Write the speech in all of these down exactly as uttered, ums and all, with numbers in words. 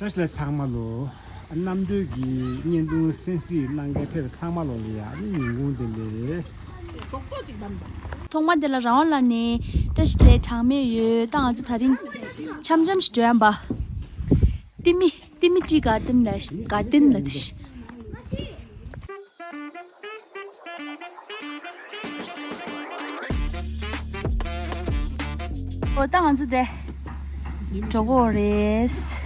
བཀྲ་ཤིས་བདེ་ལེགས་ཚང་མ་ལོ། རྣམ་གྲོལ་གྱི་བརྙན་ཐུང་གསན་གཟིགས་གནང་མཁན་ཕེབས་ཚང་མ་ལོ་ལ་ཡ་ཨ་ནི་ཉིན་གུང་བདེ་ལེགས། ཐོག་མ་དེ་ལ་རང་དབང་ལགས་ནས་བཀྲ་ཤིས་བདེ་ལེགས་གྲངས་མེད་ཡོད། ད་ང་ཚོ་ད་རིང་འཆམ་འཆམ་ཞིག་འགྲོ་ཡ་ཡིན་པ། ཏི་མི་ཏི་མི་ཏི་ག་ཏན་ལ་ག་ཏན་ལ་ཏི་ཤི། ཨོ་ད་ང་ཚོ་དེ་འགྲོ་གི་རེད།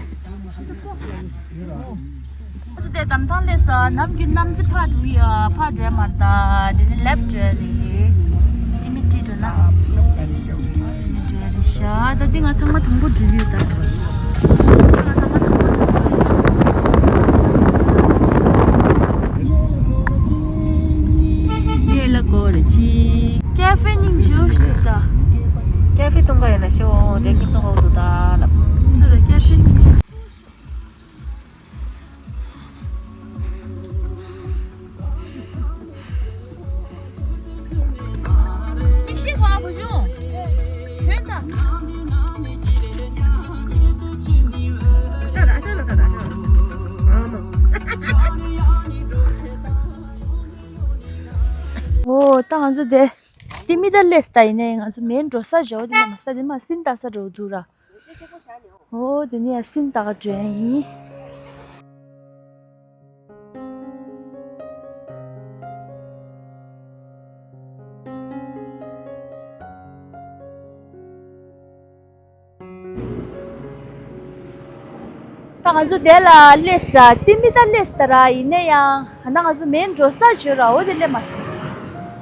ང་ཚོ་དེ་འགྲམ་ཐང་སླེབས་སོང་། ནམ་རྒྱུན་གནམ་རྩེ་ཕར་འགྲོ་ཡ་ཕར་འགྲོ་ཡ་མ་རེད། ད་དེ་ནས་ལེཕ་འགྲོ་ཡ་རེད། དེ་མི་ཏི་འགྲོ་ན། འགྲོ་ཡ་རེད་ཤག་ད་འདི་ང་ཐེངས་མ་དང་པོ་འགྲོ་གི་ཡོད་ད། ང་ཐེངས་མ་དང་པོ་འགྲོ་གི་ཡོད། འདི་ལ་སྐོར་ཅིག་ཀ་ཧྥེ་སྙིང་རྗེ་ཞིག་འདུག་ད། ཀ་ཧྥེ་འཐུང་ག་ཡོད་ན་ཤོག་འདི་ཀི་འཐུང་ག་འདུག་ད་ལབ། ད་ལ་ཀ་ཧྥེ་སྙིང་རྗེ། མིག་ཤེལ་གང་བུ་ཆུང་། གྱོན་དང་། ཨོ་ད་ང་ཚོ་དེ་དེ་མི་ད་ལེས་ད་ཡིན་ནའི་ང་ཚོ་མེན་འགྲོ་ས་ཞོ་དེ་མ་ས་དེ་མ་སིན་ད་ས་འགྲོ་འདུག་ར། ཨོ་དེ་ནས་སིན་ཏག་འགྲོ་ཡིན། ད་ང་ཚོ་དེ་ལ་སླེབས་ར་ཏི་མི་ད་སླེབས་ད་ར་ཡིན་ན་ཡང་ད་ང་ཚོ་མེན་འགྲོ་ས་བྱོས་ར་འོ་དེ་སླེབས་མ་སི།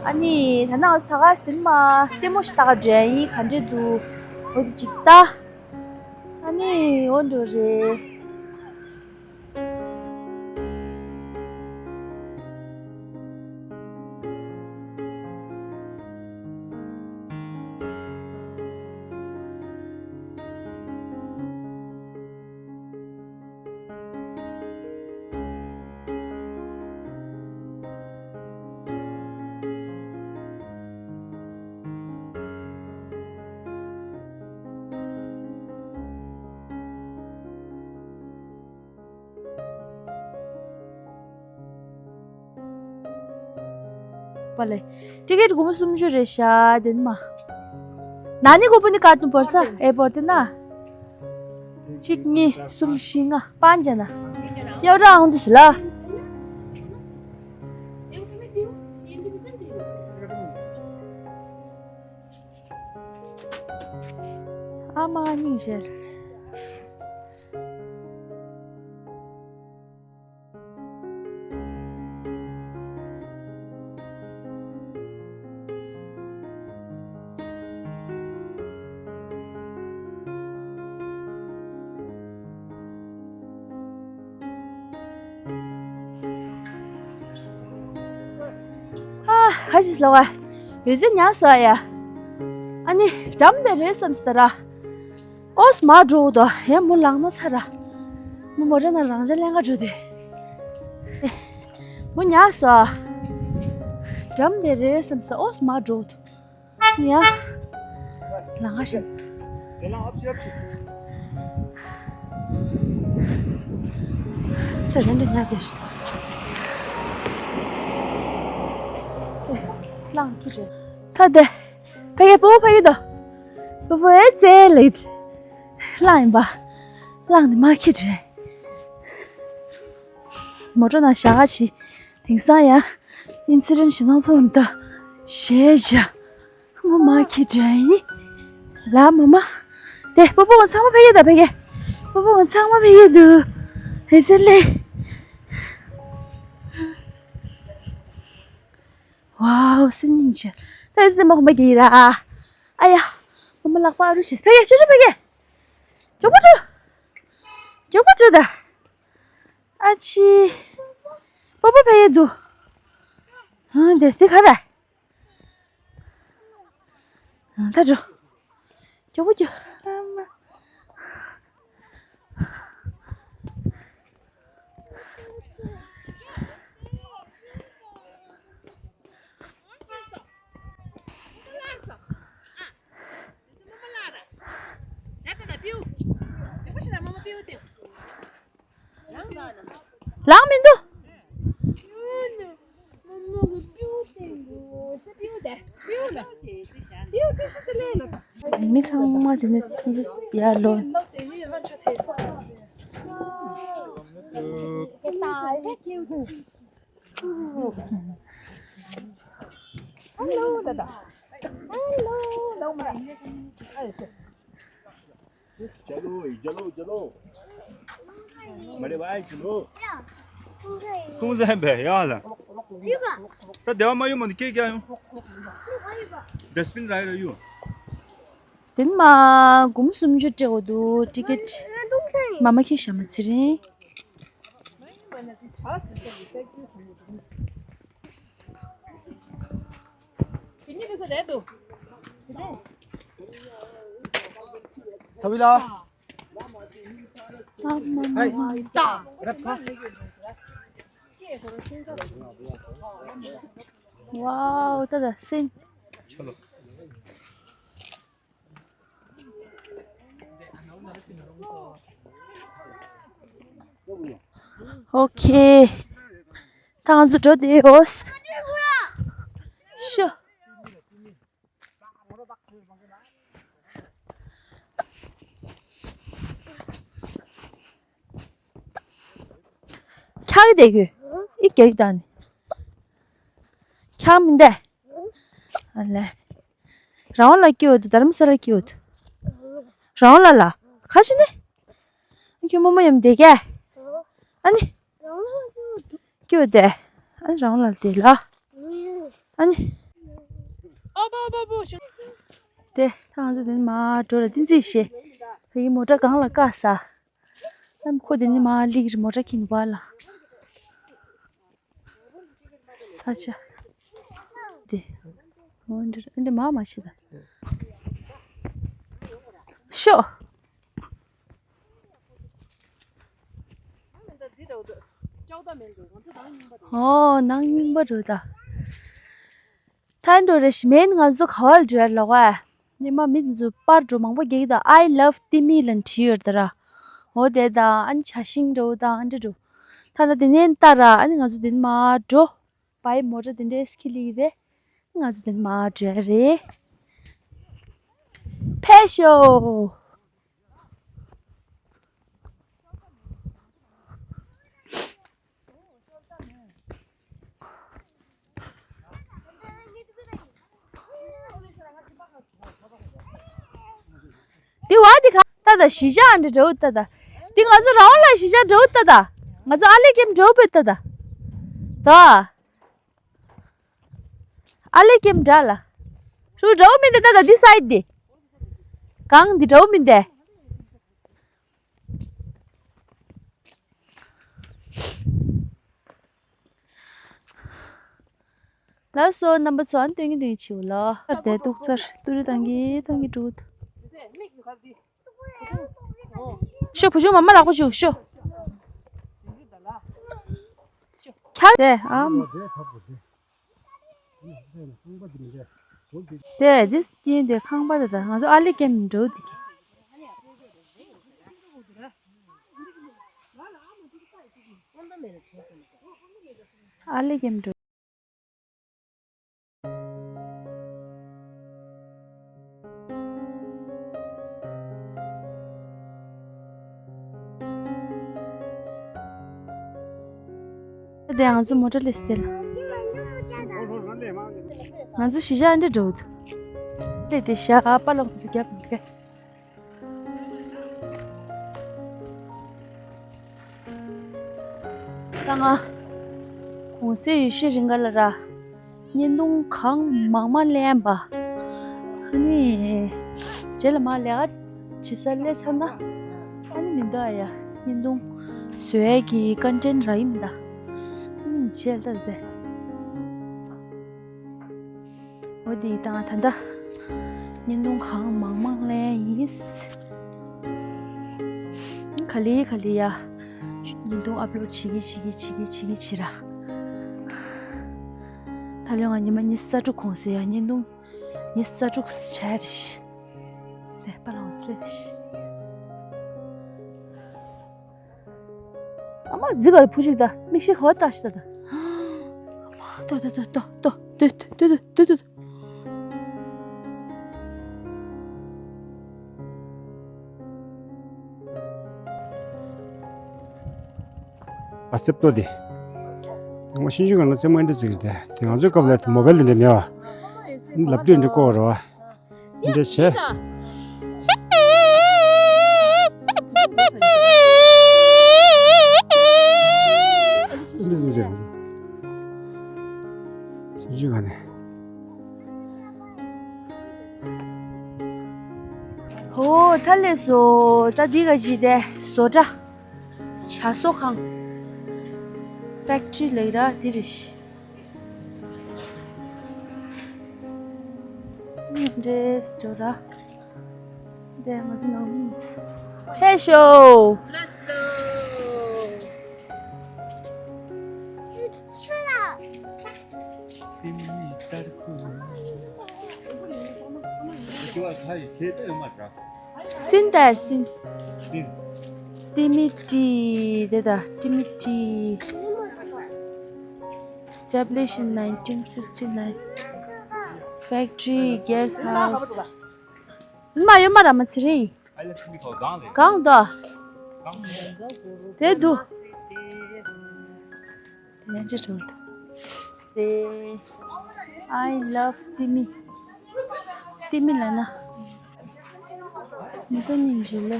ཨ་ནི་ད་ང་ཚོ་ད་ག་སྟེ་མ་ལྟད་མོ་ཞིག་ལྟ་ག་འགྲོ་ཡིན་ག་འདྲ་འདུག་འོ་དེ་ཅིག་ལྟ། ཨ་ནི་འོ་འགྲོ་རེད། པ་ལེ། ཊི་ཀེ་ཊི་སྒོར་མོ་སུམ་ཅུ་རེད་ཤག་དེ་ནི་མ། ན་ནི་སྒོར་མོ་ནི་ཀར་ཏུ་བོར་ས་ཨེ་བོར་ཏེ་ན། གཅིག་གཉིས་གསུམ་བཞི་ལྔ་པང་ཅ་ན། ཡ་རང་དུ་སི་ལ། ཨ་མ་གཉིས་བྱས། ཨ། ཁ་ཅིག་ལ་བ། ཡོད་ཚད་ཉག་ཟ་ཡ། ཨ་ནི་འགྲམ་དེ་རེད་བསམ་ས་ར། ཨོ་སི་མ་འགྲོ་དོ་ཡ་མོ་ལངས་ན་ཚ་ར། མོ་མོ་ཊ་ནང་རང་ཅག་ལེན་ག་འགྲོ་དེ། མོ་ཉག་ཟ། འགྲམ་དེ་རེད་བསམ་ས་ཨོ་སི་མ་འགྲོ་དོ། ཡ། ལང་ང་ཤི། དེ་ལ་ཨབ་ཅི་ཨབ་ཅི། ད་དེ་འདྲ་ཉག་དེ་ཤི། ལང་ཁི་རེད། ད་དེ། ཕ་གི་པོ་ཕ་གི་དོ། པོ་པོ་ཨེ་ཙེ་ལེ། ལང་ཡིན་པ། ལང་དེ་མ་ཁི་རེད། མོ་ཊ་ནང་བཞག་ག་ཆི། དེང་སང་ཡ། ཨིན་སི་རན་ཞིག་གནང་སོང་ད། ཞེས་བྱ། ངོ་མ་ཁྱི་དྲན་ཡིན། ལ་མ་མ། དེ་པོ་པོ་ཚང་མ་ཕ་གི་ད་ཕ་གི། པོ་པོ་ཚང་མ་ཕ་གི་འདུག་ཨེ་ཟེར་ལེ། ཝའོ་སེམས་སྙིང་རྗེ། ད་ཨེ་ཟེར་མ་ཁོམ་པ་གི་ར། ཨ་ཡ། མ་མ་ལག་པ་ཨ་རུ་ཤིས་ཕ་གི་ཆུ་ཆུ་ཕ་གི། མགྱོགས་པོ་འགྲོ། མགྱོགས་པོ་འགྲོ་ད། ཨ་ཆི། པོ་པོ་ཕ་གི་འདུག་ཧང་དེ་སི་ཁ་ར། ད་འགྲོ། མགྱོགས་པོ་རྒྱུགས། ཨ་མ། ལངས་མི་འདུག་མི་ཚང་མ་དེ་ནས་ཐུགས་རྗེ་ཡར་ལོངས། Hello, dada. Hello, hello, ma. Hello, hello, hello. མ་རེད་བ། ཁྱི་ལོ། ཁུང་ཟན་པས་ཡ་ལ། ད་སྡེ་བ་མ་ཡོང་མ་ནི་སྐད་རྒྱག་ཡོང་། ཌ་སི་པིན་ར་ཡོད་ཡོད། དེ་ནི་མ་སྒོར་མོ་སུམ་ཅུ་སྤྲད་དགོས་འདུག་ཊི་ཀེ་ཊི། མ་མ་ཁྱི་ཞྭ་མ་ཚེ་རིང་། ཚ་བི་ལ། ཨ་མ་མ་མ། ད་རབ་ཁ། ཝའོ། ད་ད་སིན། ཨོ་ཁེ། ད་ང་ཚོ་འགྲོ་བསྡད་ཡོད། ཤོ། འཁྱག་གི་བསྡད་ཡོད། ཨི་རྒྱག་གི་བསྡད་ནི། འཁྱག་མི་འདུག་ཨ་ལས། རང་དབང་ལ་སྐྱིད་པོ་འདུག་རྡ་རམ་ས་ལ་སྐྱིད་པོ་འདུག་རང་དབང་ལ་ལ། ཁ་ཤི་ནི། ཁྱོད་རྨོ་མོ་ཡོང་བསྡད་ཀྱི། ཨ་ནི། སྐྱིད་པོ་འདུག་ཨ་ནི་རང་དབང་ལ་བསྡད་ལ། ཨ་ནི། དེ་ད་ང་ཚོ་དེ་ནས་མར་འགྲོ་ལ་བསྟན་འཛིན་བཞེས། ད་ཡིན་མོ་ཊ་སྒང་ལ་བཀག་ས། ཨ་ནི་ཁོ་དེ་ནས་མར་སླེབས་ཀྱི་རེད། མོ་ཊ་འཁྱེར་ནས་པཱར་ལ། ས་ཆ། འདི། འོ་འདི་འདི་མ་མ་ཤི་ད། ཤོ། ཨོ་ནང་རྙིང་པ་འགྲོ་ད། ཐན་འགྲོ་རེ་ཞིག་མེད་ང་ཚོ་ག་བར་འགྲོ་ཡ་ལོག་ཨ། ཉི་མ་མི་ཚོ་པར་འགྲོ་མང་པོ་རྒྱག་གི་ད། I love Timi ལ་བྲིས་ཡོད་ད་ར། འོ་དེ་དང་ཨ་ནི་ཇ་ཤིང་འགྲོ་དང་ཨ་འདྲ་འགྲོ། ད་ད་དེ་ནས་ལྟ་ར། ཨ་ནི་ང་ཚོ་དེ་ནས་མར་འགྲོ། བའི་མོ་ཊ་དེ་འདྲའི་ཁྱི་ལི་རེད། ང་ཚོ་དེ་ནས་མར་འགྲོ་ཡ་རེད། ཕེབས་ཤོག་འདི་བ་འདི་ག་ད་ད་གཞིས་ཆགས་འདི་འདྲ་བོ་ད་ད། འདི་ང་ཚོ་རང་དབང་ལ་གཞིས་ཆགས་འདྲ་བོ་ད་ད། ང་ཚོ་ཨ་ལེ་ཀེམ་འདྲ་བོ་བོད་ད་ད། ད། ཨ་ལེ་ཀེམ་འདྲ་ལ། ཧྲུ་འདྲ་བོ་མི་འདི་ད་ད་འདི་སའིད་འདི། གང་འདི་འདྲ་བོ་མི་འདི། ལགས་སོ་རྣམ་པ་ཚོ། ཨ་ནི་སྟོན་གྱི་སྟོན་གྱི་བྱེད་ལ། ཨར་དེ་ཏུག་ཚར་ཏུ་རི་བཏང་གི་བཏང་གི་འགྲོ་གི་འདུག་ཤོ་བུ་ཆུང་མ་མ་ལག་པ་ཆུ་ཤོ། ཁྱབ་དེ་ཨམ། དེ་འདི་སྐྱིན་དེ་ཁང་པ་དེ་དང་ང་ཚོ་ཨ་ལེ་ཀེམ་འགྲོ་འདི་གི། ཨ་ལེ་ཀེམ་འགྲོ། དེ་ང་ཚོ་མོ་ཊ་ལས་སྟེར། ང་ཚོ་གཞིས་ཆགས་འདྲ་འགྲོ་འདུག་ལས་དེ་ཤ་པ་ལ་ང་ཚོ་རྒྱབ་མི་ཁ། ད་ང་གུང་སེང་ཡོད་ཤུལ་རིང་ག་ལ་ར། བརྙན་ཐུང་གང་མང་མང་ལེན་པ། ཨ་ནི། རྗེས་ལ་མ་ལས་ཀ་བྱེད་ས་སླེབས་ཚར་ན། ཨ་ནི་མི་འདུག་ཨ་ཡ། བརྙན་ཐུང་བཟོ་ཡས་ཀྱི་ཀོན་ཊེན་ར་ཡིན་ད། ཨ་ནི་རྗེས་ལ་ཟེར། འོ་དེ་དང་ད་ལྟ་བརྙན་ཐུང་གང་མང་མང་ལེན་ཡིན། ག་ལེ་ག་ལེ་ཡ། བརྙན་ཐུང་ཨབ་ལོཌ་བྱེད་ཀྱི་བྱེད་ཀྱི་བྱེད་ཀྱི་བྱེད་ཀྱི་བྱེད་ར། ད་ལོ་ང་ཉི་མ་ཉི་ཤུ་རྩ་དྲུག་གོང་ཟེར་ཡ། བརྙན་ཐུང་ཉི་ཤུ་རྩ་དྲུག་བྱས་རེད། དེ་པ་ལང་ཚེ་རེད། ཨ་མ་ཟི་གར་བུ་ཞིག་ད་མིག་ཤེལ་ཧོ་ལྟ་ཤི་ད་ད། ཏོ་ཏོ་ཏོ་ཏོ་ཏོ་ཏོ་ཏོ་ཏོ་ཏོ། ཨ་རྩེབ་ཏོ་དེ། ང་ཤིན་ཅུ་གང་ལ་རྩེད་མོ་འདྲ་ཟིག་དེ། དེ་ང་ཚོའི་སྐབས་ལ་མོ་བལ་དེ་འདྲ་མེད་བ། ལབ་དུས་འདྲ་བཀོད་རོ་བ། འདྲ་བྱས། འདི་འདི་འདི། སུ་ཞིག་ག་ནས། ཧོ་ད་ལས་སོ། ད་འདི་ག་ཅི་དེ་བཟོ་གྲྭ། བྱ་བཟོ་ཁང་། ཕེག་ཊི་རི་ལབ་ར་འདི་རེད་ཤི། འདྲེས་འགྲོ་ར། འདི་ང་ཚོ་ནང་མི་ཚོ། ཧེ་ཤོ། སིན་དར་སིན། ཏི་མི་ཏི་དེ་ད་ཏི་མི་ཏི། Established in nineteen sixty-nine. Factory, guest house. མ་ཡོད་མ་ར་མ་ཚེ་རིང་། གང་ད། དེ་འདུག་དེ་ཡང་ཅི་བྱུང་ད། དེ། I love ཏི་མི། ཏི་མི་ལ་ན། མི་ཏོ་ཉིན་ཞིག་ལ།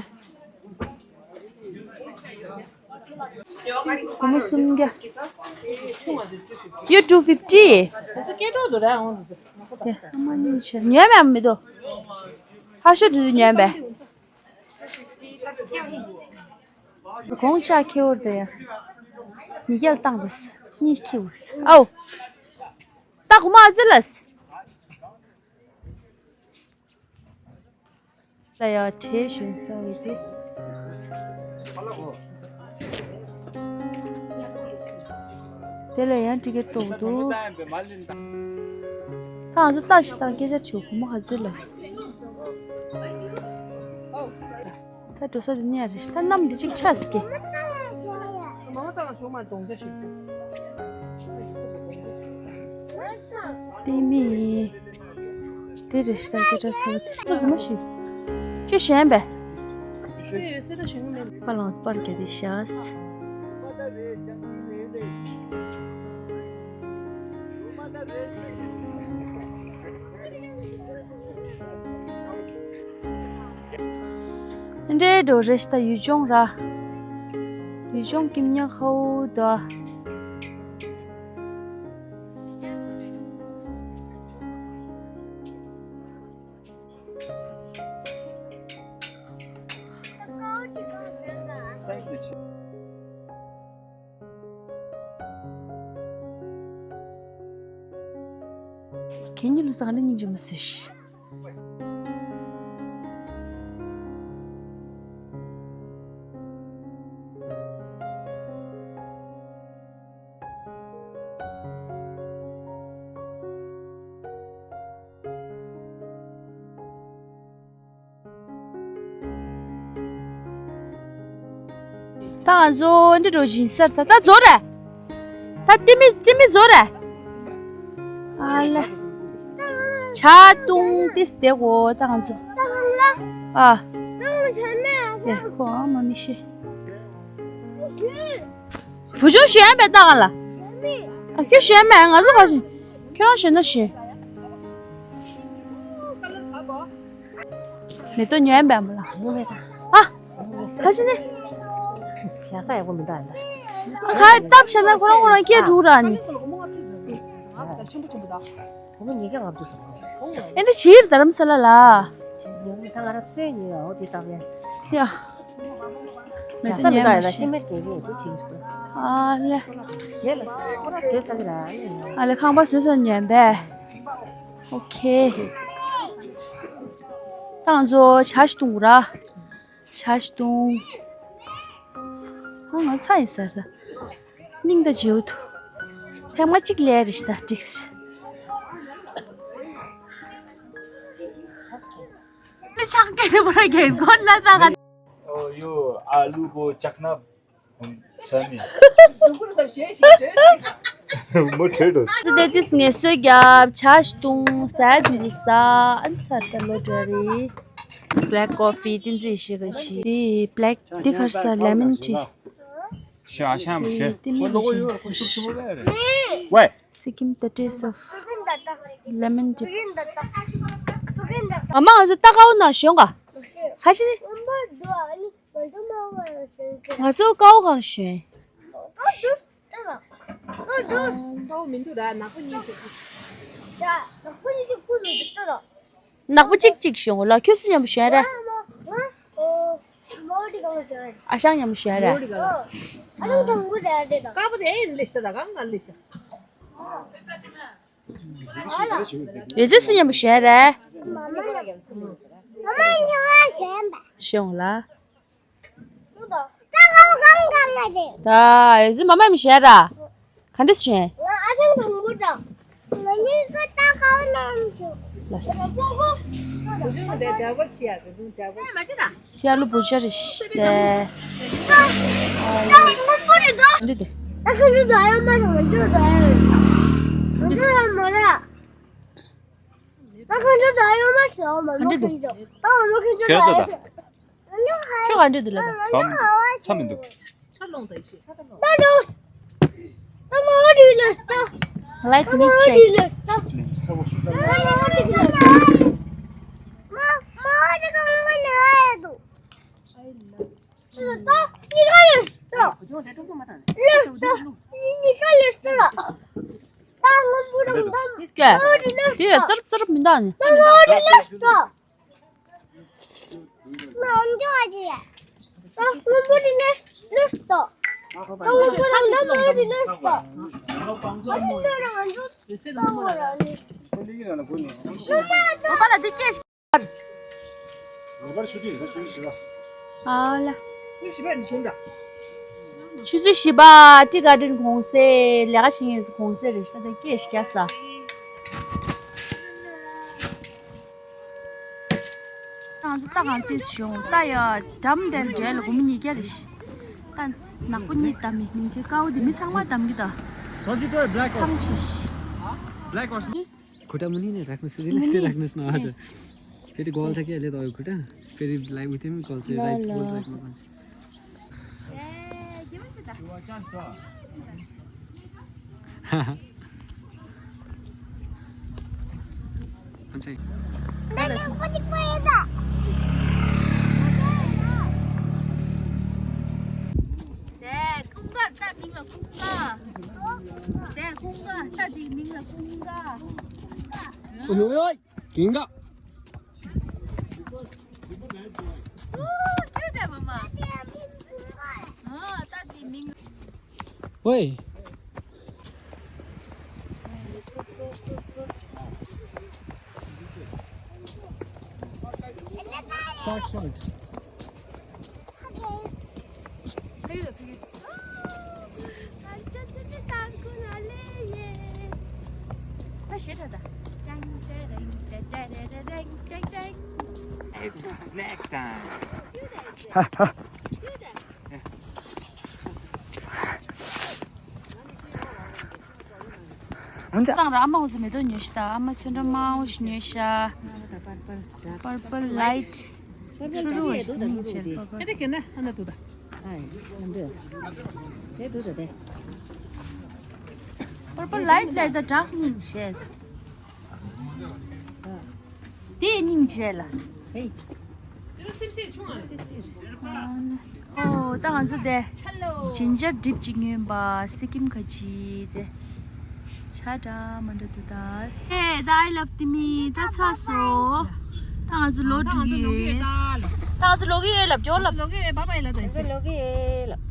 སྒོར་མོ་སུམ་བརྒྱ། You two fifty། ཡ་ཨ་མ་ཉིན་ཞིག་ཉོས་མེད་མི་འདུག་ཧ་ཤོ་དུ་ཉོས་པས། གོང་ཆ་ཁེ་འོར་དེ་ཡ། ཉི་རྒྱལ་བཏང་དུས་གཉིས་ཁེ་འོས། ཨའོ། ད་གོ་མ་ཨ་ཙི་ལས། ལ་ཡ་བྲེ་ཞོན་ས་རེད་དེ། དེ་ལ་ཡང་ཊི་ཀེ་ཊི་གཏོང་འདུག་ད་ང་ཚོ་ལྟ་ཞིག་དང་སྐད་ཆ་དྲིས་གོ་མ་ག་ཚོད་ལ། ད་འགྲོ་ས་དེ་ནས་རེད་ད་གནམ་འདི་གཅིག་ཆགས་སི་ཀེ། ཏི་མི། དེ་རེད་ཤི་ད་སྐད་གྲགས་ཚ་བ་དེ་ཁྲོ་ཟི་མ་ཤི། ཁྱོད་གཞན་པས། པ་ལངས་པར་གྱ་དེ་ཤ་སི། འདྲེ་འགྲོ་རེ་ཤི་ད་ཡུལ་ལྗོངས་ར། ཡུལ་ལྗོངས་ཀྱི་མྱང་ཧའུ་ད། ཁྱེད་གཉིས་ལ་ས་ག་ནས་སྙིང་རྗེ་མི་སྲིད། ད་ང་ཚོ་འདི་འགྲོ་བཞིན་སར་ད་ད་རྫོགས་རེད། ད་ཏི་མི་ཏི་མི་རྫོགས་རེད། ཨ་ལེ། ཇ་བཏུང་ཏིས་དེ་གོ་ད་ང་ཚོ། ཨ། དེ་གོ་ཨ་མ་མི་ཤེས། བུ་ཆུང་ཞོན་པའི་ཏང་ལ། ཨ་ཁྱོད་ཞོན་མེད་ང་ཚོ་ག་ཞིག་ཁྱོད་རང་ཞོན་ན་ཞོན། མེ་ཏོག་ཉོས་པའི་མོ་ལ། ཨ། ག་ཞིག་ནི། ཡ་ས་ཡག་པོ་མི་འདུག་ཨ་ད། ཁ་སྟབས་བྱས་ན་ཁོ་རང་ཁོ་རང་སྐད་འགྲོ་ར་ནི། བུ་མོ་ཉིས་བརྒྱ་ལྔ་བཅུ་ཟེར་བ། ཨེ་འདྲ་ཞིག་རྡ་རམ་ས་ལ་ལ། ད་ང་རང་ཚོའི་ཉིན་ཡང་འོ་དེ་ལྟ་བས། ཡ། མེ་ཏོག་ཉན་མ་ཤེས། ཤི་མེར་དེ་རེད་དེ་ཅིག་འདུག་ཨ་ལེ། རྗེས་ལ་ཁོ་ར་བཟོས་ཚར་གི་ར། ཨ་ལེ་ཁང་པ་བཟོས་ཚར་ཉན་པས། ཨོ་ཁེ། ཏང་ཚོ་ཇ་ཞིག་བཏུང་ར། ཇ་ཞིག་བཏུང་། ཨ་ང་ཚ་ཡིན་ཟེར་ད། སྙིང་ད་བརྗེའུ་ཐུ། ཐེངས་མ་གཅིག་ལས་རེ་ཞིག་ད་འགྲིགས། ལེ་ཆག་སྐད་དེ་བོ་ར་རྒན་ཁོ་ལ་ད་ག་ཨོ་ཡོ། आलू को चखना ས་ནི། མོ་བྲོས་འགྲོ། ཚོ་དེ་དུས་ངལ་གསོ་རྒྱབ་ཇ་བཏུང་ཟས་དེ་ཚོ་ཟ་ཨ་ནི་ཚར་ད་ལོ་འགྲོ་རེད། Black coffee དེ་ཚོ་ཞིག་ག་ཞིག་དེ་black དེ་གར་ས་lemon tea ཞག་ཤམ་ཞེ། དེ་མིན་ཞིག་ཟེར། ཝེ། Sikkim, the taste of lemon tea. མ་མ་ང་ཚོ་ལྟ་ག་འོ་ན་ཞོན་ག་ཁ་ཤི། ང་ཚོ་ཀའོ་གང་ཞོན། ནག་པོ་གཅིག་གཅིག་ཞོན་གོ་ལ། ཁྱོད་སུ་མཉམ་པོ་ཞོན་རེད། ཨ་ཞང་མཉམ་པོ་ཞོན་རེད། ཡོད་ཚོད་སུ་མཉམ་པོ་ཞོན་རེད། ཞོན་གོ་ལ། ད་ཨེ་ཟི་མ་མ་མི་ཤེས་ར། ག་འདྲ་ཤེས། ང་ཨ་ཞང་དང་པོ་དང་། ང་གཉིས་ཀ་ད་ཁ་བ་ནང་ཞུ། ལ་ས་ལ་ས། ཡ་ལུ་བུ་ཤ་རེ་ཤི་ཏེ། ད་ང་པོ་རེ་ད། འདི་དེ། ད་ཁ་ཆུ་ད་ཡོད་མ་རེད། ང་ཆུ་ད་ཡོད། ང་ཆུ་ད་མ་རེད། ད་ཁ་ཆུ་ད་ཡོད་མ་རེད། ང་མ་ཁ་ཆུ། ད་ང་མ་ཁ་ཆུ་ད་ཡོད། ཁྱོད་ག་འདྲ་འདུག་ལབ་དང་། ཚ་མི་འདུག Light me check. དེ་ཙར་ཙར་མི་འདུག་ནི། ཨ་ལ། ཆུ་ཚོད་བཞི་པ་ཏི་ག་ཌེན་གུང་སེང་ལས་ཀ་བྱེད་མཁན་ཚོ་གུང་སེང་རེད་ཤག་ད་སྐད་ཞིག་རྒྱག་ས། ང་ཚོ་ལྟ་གང་ལྟས་བྱུང་ལྟ་ཡ་འགྲམ་དེ་འདྲ་ལ་སྒོར་མོ་ཉིས་བརྒྱ་རེད་ཤག་ད་ནག་པོ་གཉིས་བདམས་མི་སྙིང་རྗེ། དཀར་པོ་དེ་མི་ཚང་མ་བདམས་ཀྱི་ད། ཐང་ཆད་ཤག Black horse. खुट्टा मुनि नै राख्नुस्, रिल्याक्सै राख्नुस् न। हजुर। फेरि गोल छ कि अहिले तपाईँको खुट्टा। फेरि लाइभ उठ्यो नि, गोल चाहिँ ल, राइट, ल। गोल राइटमा जान्छ। हुन्छ है। དེ་ཁུང་ཀ་ལྟ་མིང་ལ་ཁུང་ཀ་དེ་ཁུང་ཀ་ལྟ་དེའི་མིང་ལ་ཁུང་ཀ་ཨོ་ཡོ་ཡོ། ཀིང་ག་ཨོ་ཁྱོད་དེ་མ་མ། ཨོ་ལྟ་དེའི་མིང་། ཝེ། Short, short. Snack time. འོན་ཀྱང་། ད་རང་ཨ་མ་འོ་ཟི་མེ་ཏོག་ཉོས་ཤག་ད་ཨ་མ་ཚོན་ཁྲ་དམར་པོ་ཞིག་ཉོས་ཤག Purple light. ཧྲུ་ཧྲུ་བ་ཞིག་ཏུ་ནིང་ཆེར་པ་པ། Purple light ལ་ད་བྲག་སྙིང་བྱས། དེ་སྙིང་བྱས་ལ། ཨོ་ད་ང་ཚོ་དེ་ཇིན་ཇར་ཌིབ་ཅིག་ཉོས་པ་སི་ཀིམ་ཁ་ཅིག་དེ། ཆ་འདྲ་མ་འདྲ་འདུག་ད། ཧེ་ད་I love Timi ད་ཚར་སོང་། ད་ང་ཚོ་ལོག་འགྲོ་གི་ཡོད། ད་ང་ཚོ་ལོག་གི་ཡོད་ལབ་ཀྱོག་ལབ། ལོག་གི་ཡོད། བཱ་བཱ་ལབ་ད། ང་ཚོ་ལོག་གི་ཡོད་ལབ།